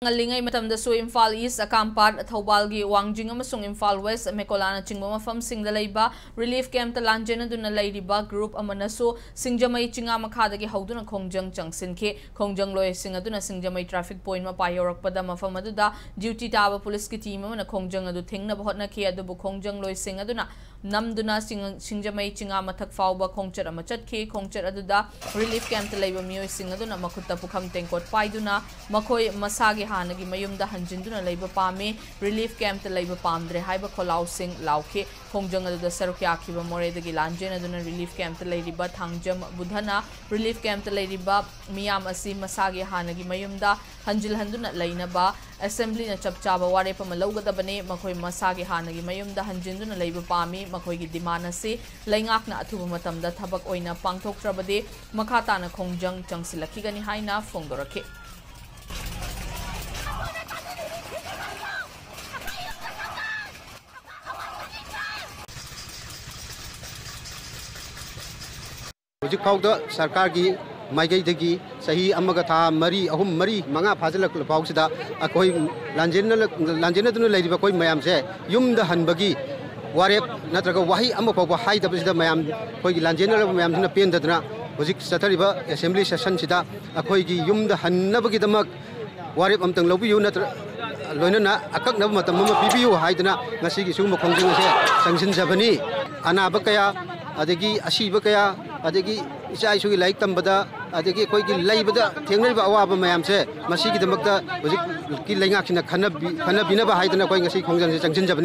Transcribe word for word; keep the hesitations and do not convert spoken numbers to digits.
ꯉꯜꯂꯤꯉꯩ ꯃꯇꯝꯗꯁꯨ ꯏꯝꯐꯥꯜ ꯏꯁ, ꯑꯀꯥꯝꯄꯥꯠ, ꯊꯧꯕꯥꯜꯒꯤ ꯋꯥꯡꯖꯤꯡ ꯑꯃꯁꯨꯡ ꯏꯝꯐꯥꯜ ꯋꯦꯁ, ꯃꯦꯀꯣꯂꯥꯅꯆꯤꯡꯕ ꯃꯐꯝꯁꯤꯡꯗ ꯂꯩꯕ ꯔꯤꯂꯤꯐ ꯀꯦꯝꯞꯇ ꯂꯥꯟꯖꯦꯟꯅꯗꯨꯅ ꯂꯩꯔꯤꯕ ꯒ꯭ꯔꯨꯞ ꯑꯃꯅꯁꯨ ꯁꯤꯡꯖꯃꯩ ꯆꯤꯉꯥ ꯃꯈꯥꯗꯒꯤ ꯍꯧꯗꯨꯅ ꯈꯣꯡꯖꯪ ꯆꯪꯁꯤꯟꯈꯤ꯫ ꯈꯣꯡꯖꯪꯂꯣꯏꯁꯤꯡ ꯑꯗꯨꯅ ꯁꯤꯡꯖꯃꯩ ꯇ꯭ꯔꯥꯐꯤꯛ ꯄꯣꯏꯟꯠ ꯃꯄꯥ ꯌꯧꯔꯛꯄꯗ ꯃꯐꯝ ꯑꯗꯨꯗ ꯗ꯭ꯌꯨꯇꯤ ꯇꯥꯕ ꯄꯨꯂꯤꯁꯀꯤ ꯇꯤꯝ ꯑꯃꯅ ꯈꯣꯡꯖꯪ ꯑꯗꯨ ꯊꯤꯡꯅꯕ ꯍꯣꯠꯅꯈꯤ, ꯑꯗꯨꯕꯨ ꯈꯣꯡꯖꯪꯂꯣꯏꯁꯤꯡ ꯑꯗꯨꯅ ꯅꯝꯗꯨꯅ ꯁꯤꯡ-, ꯁꯤꯡꯖꯃꯩ ꯆꯤꯉꯥ ꯃꯊꯛ ꯐꯥꯎꯕ ꯈꯣꯡꯆꯠ ꯑꯃ ꯆꯠꯈꯤ꯫ ꯈꯣꯡꯆꯠ ꯑꯗꯨꯗ ꯔꯤꯂꯤꯐ ꯀꯦꯝꯞꯇ ꯂꯩꯕ ꯃꯤꯑꯣꯏꯁꯤꯡ ꯑꯗꯨꯅ ꯃꯈꯨꯠꯇ ꯄꯨꯈꯝ ꯇꯦꯡꯀꯣꯠ ꯄꯥꯏꯗꯨꯅ ꯃꯈꯣꯏ ꯃꯁꯥꯒꯤ ꯍꯥꯟꯅꯒꯤ ꯃꯌꯨꯝꯗ ꯍꯟꯖꯤꯟꯗꯨꯅ ꯂꯩꯕ ꯄꯥꯝꯃꯤ, ꯔꯤꯂꯤꯐ ꯀꯦꯝꯞꯇ ꯂꯩꯕ ꯄꯥꯝꯗ꯭ꯔꯦ ꯍꯥꯏꯕ ꯈꯣꯜꯂꯥꯎꯁꯤꯡ ꯂꯥꯎꯈꯤ꯫ ꯈꯣꯡꯖꯪ ꯑꯗꯨꯗ ꯁꯔꯨꯛ ꯌꯥꯈꯤꯕ ꯃꯣꯔꯦꯗꯒꯤ ꯂꯥꯟꯖꯦꯟꯅꯗꯨꯅ ꯔꯤꯂꯤꯐ ꯀꯦꯝꯞꯇ ꯂꯩꯔꯤꯕ ꯊꯥꯡꯖꯝ ꯕꯨꯙꯅ ꯔꯤꯂꯤꯐ ꯀꯦꯝꯞꯇ ꯂꯩꯔꯤꯕ ꯃꯤꯌꯥꯝ ꯑꯁꯤ ꯃꯁꯥꯒꯤ ꯍꯥꯟꯅꯒꯤ ꯃꯌꯨꯝꯗ ꯍꯟꯖꯤꯜꯍꯟꯗꯨꯅ ꯂꯩꯅꯕ ꯑꯦꯁꯦꯝꯕ꯭ꯂꯤꯅ ꯆꯞ ꯆꯥꯕ ꯋꯥꯔꯦꯞ ꯑꯃ ꯂꯧꯒꯗꯕꯅꯤ꯫ ꯃꯈꯣꯏ ꯃꯁꯥꯒꯤ ꯍꯥꯟꯅꯒꯤ ꯃꯌꯨꯝꯗ ꯍꯟꯖꯤꯟꯗꯨꯅ ꯂꯩꯕ ꯄꯥꯝꯃꯤ꯫ ꯃꯈꯣꯏꯒꯤ ꯗꯤꯃꯥꯟ ꯑꯁꯤ ꯂꯩꯉꯥꯛꯅ ꯑꯊꯨꯕ ꯃꯇꯝꯗ ꯊꯕꯛ ꯑꯣꯏꯅ ꯄꯥꯡꯊꯣꯛꯇ꯭ꯔꯕꯗꯤ ꯃꯈꯥ ꯇꯥꯅ ꯈꯣꯡꯖꯪ ꯆꯪꯁꯤꯜꯂꯛꯈꯤꯒꯅꯤ ꯍꯥꯏꯅ ꯐꯣꯡꯗꯣꯔꯛꯈꯤ꯫ ꯍꯧꯖꯤꯛ ꯐꯥꯎꯗ ꯁꯔꯀꯥꯔꯒꯤ ꯃꯥꯏꯀꯩꯗꯒꯤ ꯆꯍꯤ ꯑꯃꯒ ꯊꯥ ꯃꯔꯤ, ꯑꯍꯨꯝ, ꯃꯔꯤ, ꯃꯉꯥ ꯐꯥꯖꯤꯜꯂꯛꯂ ꯐꯥꯎꯁꯤꯗ ꯑꯩꯈꯣꯏ ꯂꯥꯟꯖꯦꯟꯅ-, ꯂꯥꯟꯖꯦꯟꯅꯗꯨꯅ ꯂꯩꯔꯤꯕ ꯑꯩꯈꯣꯏ ꯃꯌꯥꯝꯁꯦ ꯌꯨꯝꯗ ꯍꯟꯕꯒꯤ ꯋꯥꯔꯦꯞ ꯅꯠꯇ꯭ꯔꯒ ꯋꯥꯍꯩ ꯑꯃ ꯐꯥꯎꯕ ꯍꯥꯏꯗꯕꯁꯤꯗ ꯃꯌꯥꯝ, ꯑꯩꯈꯣꯏꯒꯤ ꯂꯥꯟꯖꯦꯟꯅꯔꯕ ꯃꯌꯥꯝꯁꯤꯅ ꯄꯦꯟꯗꯗꯅ ꯍꯧꯖꯤꯛ ꯆꯠꯊꯔꯤꯕ ꯑꯦꯁꯦꯝꯕ꯭ꯂꯤ ꯁꯦꯁꯟꯁꯤꯗ ꯑꯩꯈꯣꯏꯒꯤ ꯌꯨꯝꯗ ꯍꯟꯅꯕꯒꯤꯗꯃꯛ ꯋꯥꯔꯦꯞ ꯑꯃꯇꯪ ꯂꯧꯕꯤꯌꯨ, ꯅꯠꯇ꯭ꯔ-, ꯂꯣꯏꯅꯅ ꯑꯀꯛꯅꯕ ꯃꯇꯝ ꯑꯃ ꯄꯤꯕꯤꯌꯨ ꯍꯥꯏꯗꯅ ꯉꯁꯤꯒꯤ ꯁꯤꯒꯨꯝꯕ ꯈꯣꯡꯖꯪ ꯑꯁꯦ ꯆꯪꯁꯤꯟꯖꯕꯅꯤ꯫ ꯑꯅꯥꯕ ꯀꯌꯥ, ꯑꯗꯒꯤ ꯑꯁꯤꯕ ꯀꯌꯥ, ꯑꯗꯒꯤ ꯏꯆꯥ ꯏꯁꯨꯒꯤ ꯂꯥꯏꯔꯤꯛ ꯇꯝꯕꯗ, ꯑꯗꯒꯤ ꯑꯩꯈꯣꯏꯒꯤ ꯂꯩꯕꯗ ꯊꯦꯡꯅꯔꯤꯕ ꯑꯋꯥꯕ ꯃꯌꯥꯝꯁꯦ, ꯃꯁꯤꯒꯤꯗꯃꯛꯇ ꯍꯧꯖꯤꯛꯀꯤ ꯂꯩꯉꯥꯛꯁꯤꯅ ꯈꯟꯅꯕꯤ-, ꯈꯟꯅꯕꯤꯅꯕ ꯍꯥꯏꯗꯅ ꯑꯩꯈꯣꯏ ꯉꯁꯤ ꯈꯣꯡꯖꯪꯁꯦ ꯆꯪꯁꯤꯟꯖꯕꯅꯤ꯫